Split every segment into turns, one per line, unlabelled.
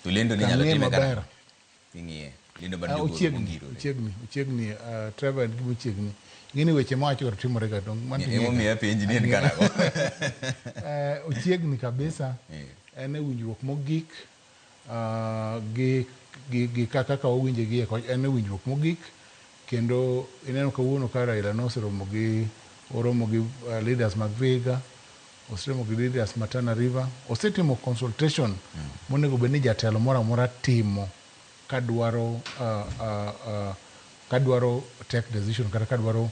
To lendo ni inyalo
Kang'iye
time
maber.
karang'o? King'iye. Lendo mar
Ah,
jogoro
ochiegni,
mongirore.
ochiegni, ochiegni, Trevor en gima ochiegni. Ing'e ni weche mawacho go to timore ga dong' mano to ing'e ga.
Emomiyo apenji ni en karang'o.
Ochiegni kabisa. En e winjruok mogik gi, gi, gi kaka wawinje gi e kocha, en e winjruok mogik kendo ineno kawuono ka Raila noseromo gi, oromo gi leaders mag Vihiga, oseromo gi leaders ma Tana River, osetimo consultation monego bed ni jatelo moro amora timo kadwaro kadwaro take decision kata kadwaro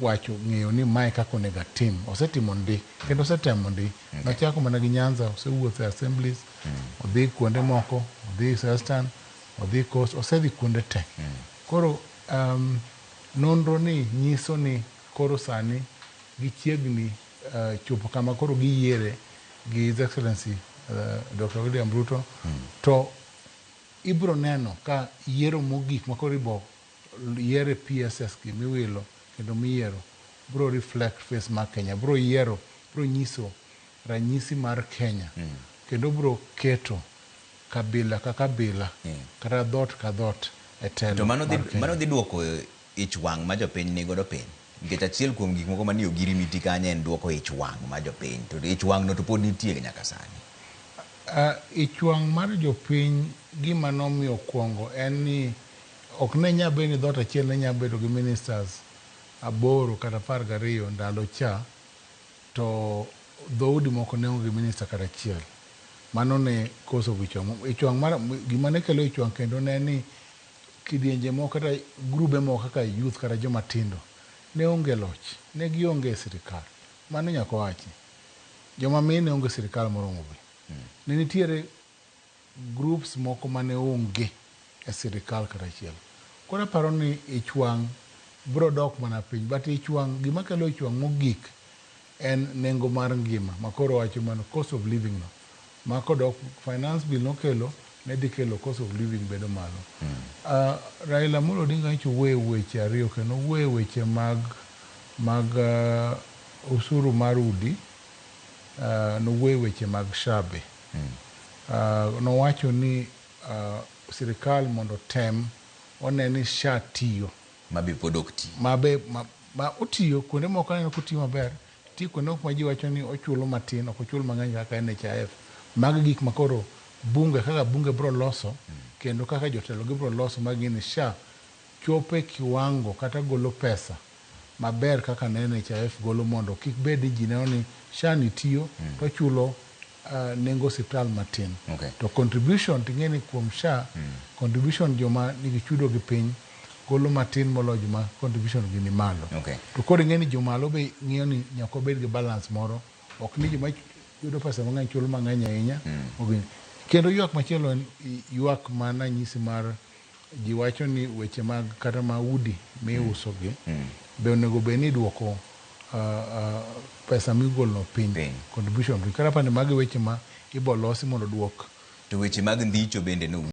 wacho ng'eyo ni mae kaka onego atim. Osetimo ndi kendo osetemo ndi. Nochako mana gi Nyanza, osewuotho e assemblies, odhi kuonde moko, odhi Western, odhi Coast, osedhi kuonde te. Koro nonro ni nyiso ni koro sani gichiegni chopo kama koro giyiere gi His Excellency Dr. William Ruto to ibro neno ka yiero mogik ma koro ibo yiere PSS gi miwilo kendo miyiero bro reflect face mar Kenya, bro yiero, bro nyiso ranyisi mar Kenya kendo bro keto kabila ka kabila kata dhoot ka dhoot e telo
To mano dhi,
mar Kenya.
mano dhi duoko ich wang' ma jopiny nigodo piny. Nikech achiel kuom gik moko manie ogirimiti kanyo en duoko ich wang' ma jopiny. To ich wang' no to pod nitie nyaka sani.
Ich wang' mar jopiny gima nomiyo okuongo en ni ok ne nyal bedo ni dhoot achiel ne nyalo bedo gi ministers 8 kata 12 ndalo cha to dhoudi moko ne onge gi minister kata achiel. Mano ne cause of ich wang'. Ich wang' mar, gima ne kelo ich wang' kendo ne en ni kidienje moko kata grube moko kaka youth kata joma tindo ne onge loch, ne gionge e sirikal. Mano nyaka wachi. Joma mine onge sirikal moromo be. Ne nitiere groups moko mane onge e sirikal kata achiel. Koro aparo ni ich wang' bro dok mana piny. But ich wang', gima kelo ich wang' mogik en nengo mar ngima ma koro wacho mano cost of living no. Ma kodok finance bill nokelo ne dhi kelo cost of living bedo malo. Raila Amolo Odinga nyocha owuoyo e weche ariyo kendo owuoyo e weche mag osuru mar udi, nowuoyo e weche mag SHA be. Nowacho ni sirikal mondo otem one ni SHA tiyo.
Ma be pod ok ti.
Ma be, ma otiyo, kuonde moko aneno kotiyo maber, nitie kuonde moko ma ji wacho ni ochulo matin, ok ochul mang'eny kaka NHIF. Mago e gik ma koro bunge kaka bunge bro loso, kendo kaka jotelo gibro loso ma ging'e ni SHA chopo e kiwango kata golo pesa maber kaka ne NHIF golo mondo kik bed ni ji neno ni SHA ni tiyo to ochulo nengo osiptal matin. To contribution ting'e ni kuom SHA, contribution joma nigi chudo gi piny golo matin moloyo joma contribution gi ni malo. To koro ing'e ni jomalo be ng'iyo ni nyaka wabed gi balance moro, ok ni joma yudo pesa mang'eny chulo mang'eny ahinya. Kendo ywak machielo en ywak mana nyisi mar ji wacho ni weche mag kata ma udi miuso gi be onego bed ni iduoko pesa migolo piny, contribution piny. Koro apani mago e weche ma ibo losi mondo oduok.
To weche mag ndicho bende no